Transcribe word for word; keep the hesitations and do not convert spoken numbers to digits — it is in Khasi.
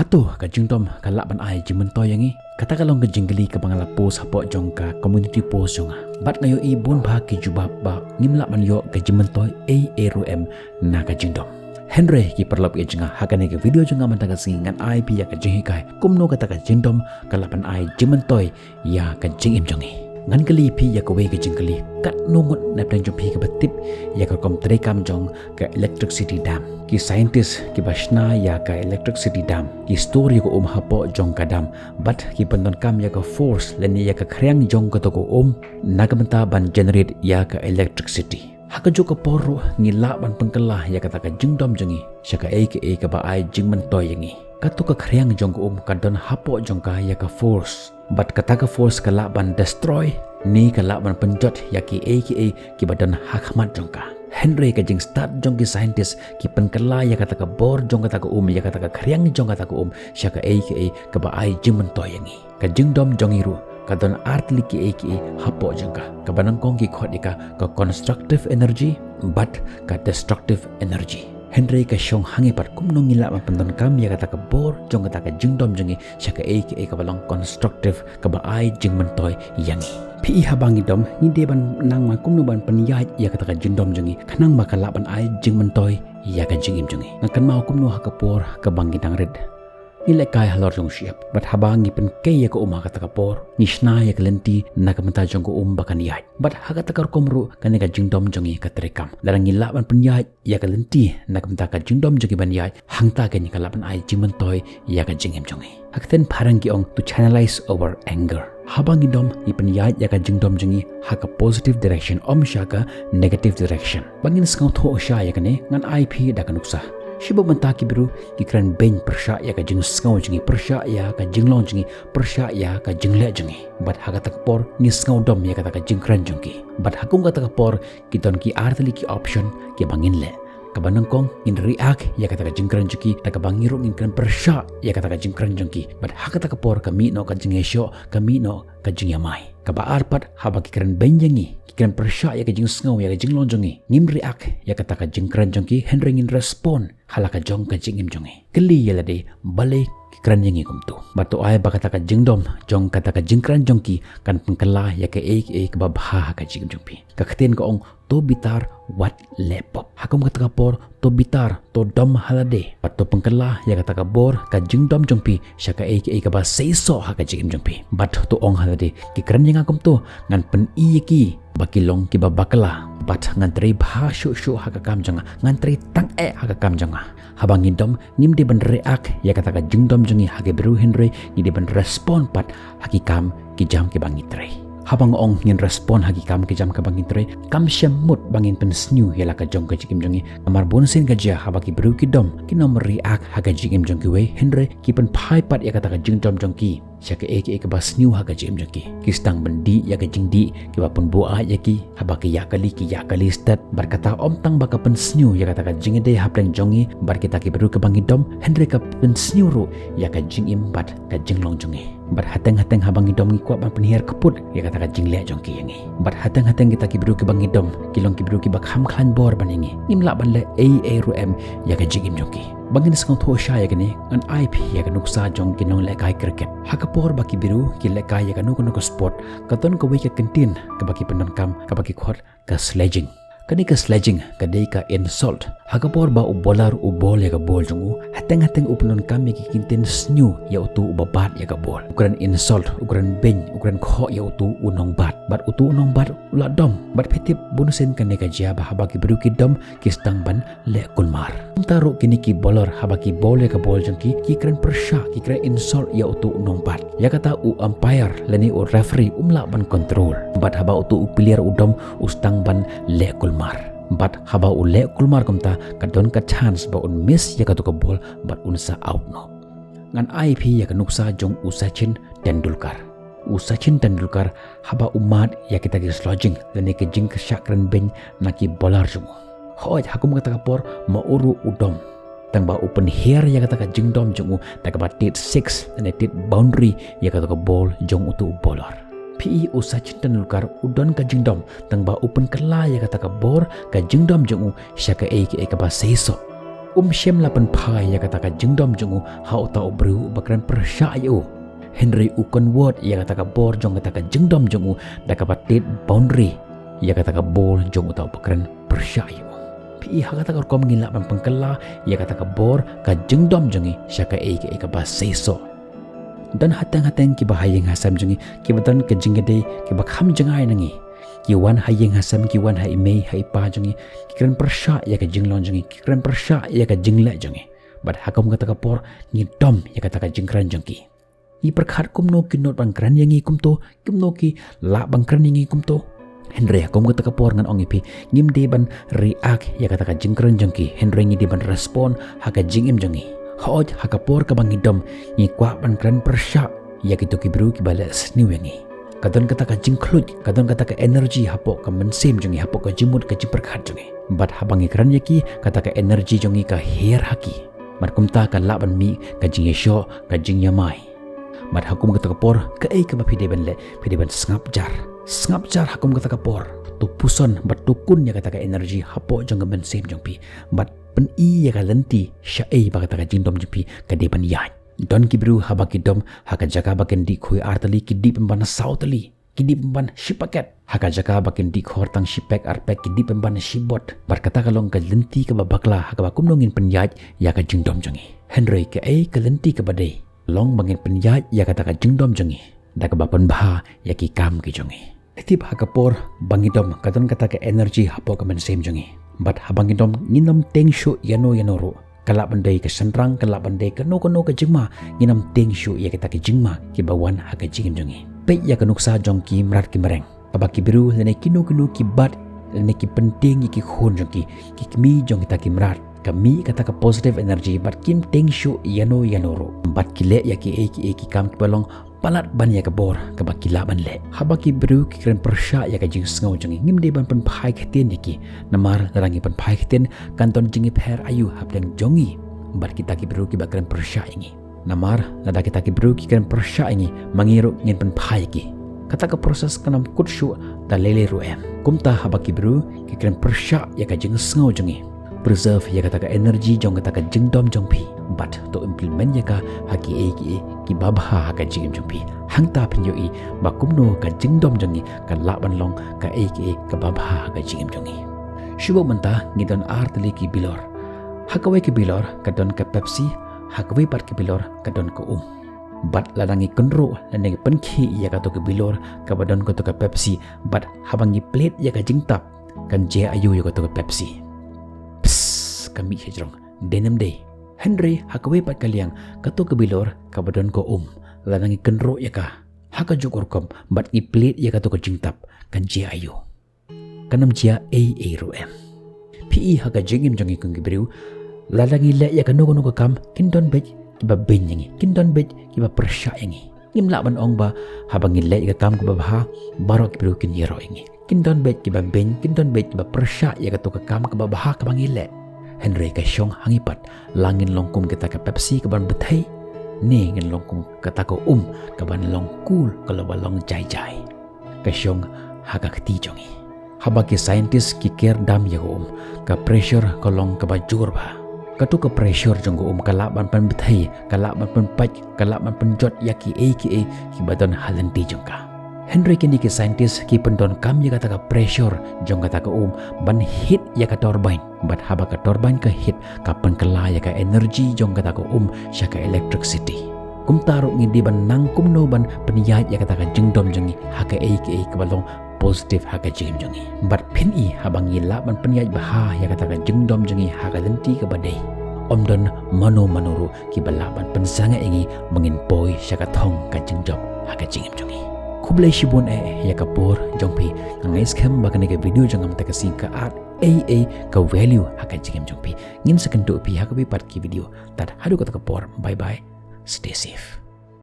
Hato ka jingdom ka lah ban ai jingmyntoi ïa ngi? Kata ka long ka jingkylli kaba nga la post hapoh jong ka community post jong nga. Bad nga ïohi bun bha ki jubab ba ngim lah ban ïoh ka jingmyntoi ei ei ruh em na ka jingdom. Hynrei ki paralok ïa jong nga, ha kane ka video jong nga mynta ka sngi ngan ai phi ïa ka jinghikai kumno kata ka jingdom ka lah ban ai jingmyntoi ïa ka jingim jong ngi. Ngan kylli phi ïa kawei ka jingkylli, katno ngut na pdeng jong phi kaba tip ïa ka rukom treikam jong ka electricity dam? Ki scientist kiba shna ïa ka electricity dam ki store ïa ka um hapoh jong ka dam bad ki pyndonkam ïa ka force lane ïa ka khriang jong kato ka um na ka bynta ban generate ïa ka electricity. Ha kajuh ka por ruh ngi lah ban pynkylla ïa kata ka jingdom jong ngi sha kaei kaei kaba ai jingmyntoi ïa ngi. Kato ka khriang jong ka um ka don hapoh jong ka ïa ka force. Bad kata ka force ka lah ban destroy ne ka lah ban pynjot ïa kiei kiei kiba don ha khmat jong ka. Hynrei ka jingstad jong ki scientist ki pynkylla ïa kata ka bor jong kata ka um, ïa kata ka khriang jong kata ka um sha kaei kaei kaba ai jingmyntoi ïa ngi. Ka jingdom jong ngi ruh ka don artylli kiei kiei hapoh jong ka. Kaba nyngkong ki khot ïa ka ka constructive energy bad ka destructive energy. Hynrei ka shong ha ngi pat kumno ngi lah ban pyndonkam ïa kata ka bor jong kata ka jingdom jong ngi sha kaei kaei kaba long constructive, kaba ai jingmyntoi ïa ngi. Phi i, haba ngi dom ngi dei ban nang man kumno ban pynïaid ïa kata ka jingdom jong ngi khnang ba ka lah ban ai jingmyntoi ïa ka jingim jong ngi. Nga kynmaw kumno ha ka por kaba ngi dang rit, ngi lehkai halor jong u shyiap. Bad haba ngi pynkei ïa ka um ha kata ka por, ngi shna ïa ka lynti na ka bynta jong ka um ba kan ïaid. Bad ha kata ka rukom ruh kane ka jingdom jong ngi ka treikam. Lada ngi lah ban pynïaid ïa ka lynti na ka bynta ka jingdom jong ngi ban ïaid, hangta keiñ ka lah ban ai jingmyntoi ïa ka jingim jong ngi. Ha ka ktien phareng ki ong to channelize our anger. Haba ngi dom ngi pynïaid ïa ka jingdom jong ngi ha ka positive direction, ym sha ka negative direction. Ba ngin sngewthuh sha ïa kane ngan ai phi da ka nuksa. Shibun mynta ki briew ki kren beiñ pyrshah ïa ka jingsngew jong ngi, pyrshah ïa ka jinglong jong ngi, pyrshah ïa ka jingleh jong ngi. Bad ha kata ka por ngi sngewdom ïa kata ka jingkren jong ki. Bad ha kum kata ka por ki don ki artylli ki option kiba ngin leh. Kaba nyngkong ngin react ïa kata ka jingkren jong ki da kaba ngi ruh ngin kren pyrshah ïa kata ka jingkren jong ki. Bad ha kata ka por ka mih noh ka jingïashoh, ka mih noh ka jingïamai. Kaba ar pat, haba ki kren beiñ ïa ngi, ki kren pyrshah ïa ka jingsngew, ïa ka jinglong jong ngi, ngim react ïa kata ka jingkren jong ki, hynrei ngin respond ha la ka jong ka jingim jong ngi. Kylli ïa lade balei ki kren ïa ngi kumto. Bad to ai ba kata ka jingdom jong kata ka jingkren jong ki kan pynkylla ïa kaei kaei kaba bha ha ka jingim jong phi. Ka ktien ka ong to bitar wat leh pop. Ha kum kata ka por to bitar, to dom ha lade bad to pynkylla ïa kata ka bor ka jingdom jong phi sha kaei kaei kaba seisoh ha ka jingim jong phi. Bad to ong ha lade, ki kren ïa nga kumto, ngan pyni ïa ki ba ki long kiba bakla. Bad ngan trei bha shuh shuh ha ka kam jong nga, ngan trei tang eh ha ka kam jong nga. Haba ngi dom ngim dei ban react ïa kata ka jingdom jong ngi ha ki briew, hynrei ngi dei ban respond pat ha ki kam ki jam kiba ngi trei. Haba nga ong ngin respond ha ki kam ki jam kiba ngi trei, kam shym mut ba ngin pynsniew ïa la ka jong ka jingim jong ngi. Namar bunsien ka jia haba ki briew ki dom, kim react ha ka jingim jong kiwei, hynrei ki pynphai pat ïa kata ka jingdom jong ki sha kaei kaei kaba sniew ha ka jingim jong ki. Ki sdang ban dih ïa ka jingdih kiba pynbuaid ïa ki. Haba ki ïakylli, ki ïakylli stet. Bad kata ym tang ba ka pynsniew ïa kata ka jingïadei hapdeng jong ngi bad kita ki briew kiba ngi dom, hynrei ka pynsniew ruh ïa ka jingim bad ka jinglong jong ngi. Bad hateng hateng haba ngi dom ngi kwah ban pynhiar kput ïa kata ka jingleh jong ki ïa ngi. Bad hateng hateng kita ki briew kiba ngi dom ki long ki briew kiba kham khlaiñ bor ban ïa ngi. Ngim lah ban leh ei ei ruh em ïa ka jingim jong ki. Ba ngin sngewthuh shai ïa kane, ngan ai phi ïa ka nuksa jong ki nonglehkai cricket. Ha ka por ba ki briew ki lehkai ïa kano kano ka sport, ka don kawei ka kyntien kaba ki pyndonkam kaba ki khot ka sledging. Kane ka sledging ka dei ka insult. Ha ka por ba u bowler u bowl ïa ka ball jong u, hateng hateng u pyndonkam ïa ki kyntien sniew ïa uto uba bat ïa ka ball. U kren insult, u kren beiñ, u kren khoh ïa uto u nongbat. Bad uto u nongbat u la dom. Bad phi tip bunsien kane ka jia ba haba ki briew ki dom ki sdang ban leh kulmar. Kumta ruh kine ki bowler haba ki bowl ïa ka ball jong ki, ki kren pyrshah, ki kren insult ïa uto u nongbat. Ïa kata u umpire lane u referee um lah ban control. Bad haba uto u player u dom u sdang ban leh kulmar. Bad haba u leh kulmar kumta ka don ka chance ba un miss ïa kato ka ball bad un sa out noh. Ngan ai phi ïa ka nuksa jong u Sachin Tendulkar. U Sachin Tendulkar haba u mad ïa kita ki sledging lane ki jingkyrshan kren beiñ na ki bowler jong u. Hooid, ha kum kata ka por ma u ruh u dom. Tang ba u pynhiar ïa kata ka jingdom jong u da kaba tied six lane tied boundary ïa kata ka ball jong uto u bowler. Phi i, u Sachin Tendulkar u don ka jingdom tang ba u pynkylla ïa kata ka bor ka jingdom jong u sha kaei kaei kaba seisoh. Um shym la pynphai ïa kata ka jingdom jong u ha uta u briew uba kren pyrshah ïa u. Hynrei u convert ïa kata ka bor jong kata ka jingdom jong u da kaba tied boundary ïa kata ka bor jong uta uba kren pyrshah ïa u. Phi i, ha kata ka rukom ngi lah ban pynkylla ïa kata ka bor ka jingdom jong ngi sha kaei kaei kaba seisoh. Don hateng hateng kiba ha ïing ha sem jong ngi kiba don ka jingïadei kiba kham jngai na ngi. Ki wan ha ïing ha sem, ki wan ha i mei ha i pa jong ngi, ki kren pyrshah ïa ka jinglong jong ngi, ki kren pyrshah ïa ka jingleh jong ngi. Bad ha kum kata ka por ngi dom ïa kata ka jingkren jong ki. Ngi pyrkhat kumno kin nud ban kren ïa ngi kumto, kumno ki lah ban kren ïa ngi kumto. Hynrei ha kum kata ka por ngan ong ïa phi, ngim dei ban react ïa kata ka jingkren jong ki, hynrei ngi dei ban respond ha ka jingim jong ngi. Hooid, ha ka por kaba ngi dom, ngi kwah ban kren pyrshah ïa kito ki briew kiba leh sniew ïa ngi. Ka don kata ka jingkhluit, ka don kata ka energy hapoh ka mynsiem jong ngi, hapoh ka jingmut ka jingpyrkhat jong ngi. Bad haba ngi kren ïa ki, kata ka energy jong ngi ka hiar ha ki. Bad kumta ka lah ban mih ka jingïashoh, ka jingïamai. Bad ha kum kata ka por, kaei kaba phi dei ban leh, phi dei ban sngap jar. Sngap jar ha kum kata ka por. To puson bad to kun ïa kata ka energy hapoh jong ka mynsiem jong phi. Bad pyni ïa ka lynti shaei ba kata ka jingdom jong phi ka dei ban ïaid. Don ki briew haba ki dom ha ka jaka ba kin dih khoi ar tylli, ki dih pynban saw tylli, ki dih pynban shi paket. Ha ka jaka ba kin dih khor tang shi pek ar pek, ki dih pynban shi bot. Bad kata ka long ka lynti kaba bakla ha kaba kumno ngin pynïaid ïa ka jingdom jong ngi. Hynrei kaei ka lynti kaba dei, long ba ngin pynïaid ïa kata ka jingdom jong ngi da kaba pynbha ïa ki kam ki jong ngi. Tip, ha ka por ba ngi dom ka don kata ka energy hapoh ka mynsiem jong ngi. Bad haba ngi dom ngin ym tieng shuh ïano ïano ruh. Ka lah ban dei ka shynrang, ka lah ban dei kano kano ka jingma, ngin ym tieng shuh ïa kita ki jingma kiba wan ha ka jingim jong ngi. Peit ïa ka nuksa jong ki mrad ki mreng. Kaba ki briew lane kino kino ki bat lane ki pyntieng ïa ki khun jong ki, ki kmie jong kita ki mrad. Ka mih kata ka positive energy bad kim tieng shuh ïano ïano ruh. Bad ki leh ïa kiei kiei ki kam kiba long palat ban ïa ka bor kaba ki lah ban leh. Haba ki briew ki kren pyrshah ïa ka jingsngew jong ngi, ngim dei ban pynphai ktien ïa ki. Namar lada ngi pynphai ktien, kan don jingïapher aïu hapdeng jong ngi bad kita ki briew kiba kren pyrshah ïa ngi. Namar lada kita ki briew ki kren pyrshah ïa ngi, ma ngi ruh ngin pynphai ïa ki. Kata ka process kan ym kut shuh da lei lei ruh em. Kumta haba ki briew ki kren pyrshah ïa ka jingsngew jong ngi, preserve ïa kata ka energy jong kata ka jingdom jong phi bad to implement ïa ka ha kiei kiei kiba bha ha ka jingim jong phi. Hangta phin ïohi ba kumno ka jingdom jong ngi ka lah ban long kaei kaei kaba bha ha ka jingim jong ngi. Shu bud mynta ngi don ar tylli ki bilor. Ha kawei ka bilor ka don ka Pepsi, ha kawei pat ka bilor ka don ka um. Bad lada ngi kynroh lane ngi pynkhih ïa kato ka bilor kaba don kato ka Pepsi, bad haba ngi plied ïa ka jingtap, kan jia aïu ïa kato ka Pepsi? Psst, ka mih shajrong, dei ne ym dei? Hynrei ha kawei pat ka liang, kato ka bilor kaba don ka um, lada ngi kynroh ïa ka ha kajuh ka rukom bad ngi plied ïa kato ka jingtap, kan jia aïu? Kan ym jia ei ei ruh em. Phi i, ha ka jingim jong ngi kum ki briew, lada ngi leh ïa kano kano ka kam, kin don beit kiba beiñ ïa ngi, kin don beit kiba pyrshah ïa ngi. Ngim lah ban ong ba haba ngi leh ïa ka kam kaba bha, baroh ki briew kin ïaroh ïa ngi. Kin don beit kiba beiñ, kin don beit kiba pyrshah ïa kato ka kam kaba bha kaba ngi leh. Hynrei ka shong ha ngi pat, la ngin long kum kata ka Pepsi kaban bthei, ne ngin long kum kata ka um kaban long cool, ka la ba long jai jai. Ka shong ha ka kti jong ngi. Haba ki scientist ki ker dam ïa ka um, ka pressure ka long kaba jur bha. Kato ka pressure jong ka um ka lah ban pynbthei, ka lah ban pynpait, ka lah ban pynjot ïa kiei kiei kiba don ha lynti jong ka. Hynrei kine ki scientist ki pyndonkam ïa kata ka pressure jong kata ka um ban heat ïa ka turbine. Bad haba ka turbine ka heat, ka pynkylla ïa ka energy jong kata ka um sha ka electricity. Kumta ruh ngi dei ban nang kumno ban pynïaid ïa kata ka jingdom jong ngi ha kaei kaei kaba long positive ha ka jingim jong ngi. Bad phin i, haba ngi lah ban pynïaid bha ïa kata ka jingdom jong ngi ha ka lynti kaba dei, ym don mano mano ruh kiba lah ban pynsangeh ïa ngi ba ngin poi sha ka thong ka jingjop ha ka jingim jong ngi. Khublei shibun eh ïa ka por jong phi. Nga ngeit skhem ba kane ka video jong nga mynta ka sngi ka add ei ei ka value ha ka jingim jong phi. Ngin sa kynduh phi ha kawei pat ki video. Tad haduh kata ka por, bye bye, stay safe.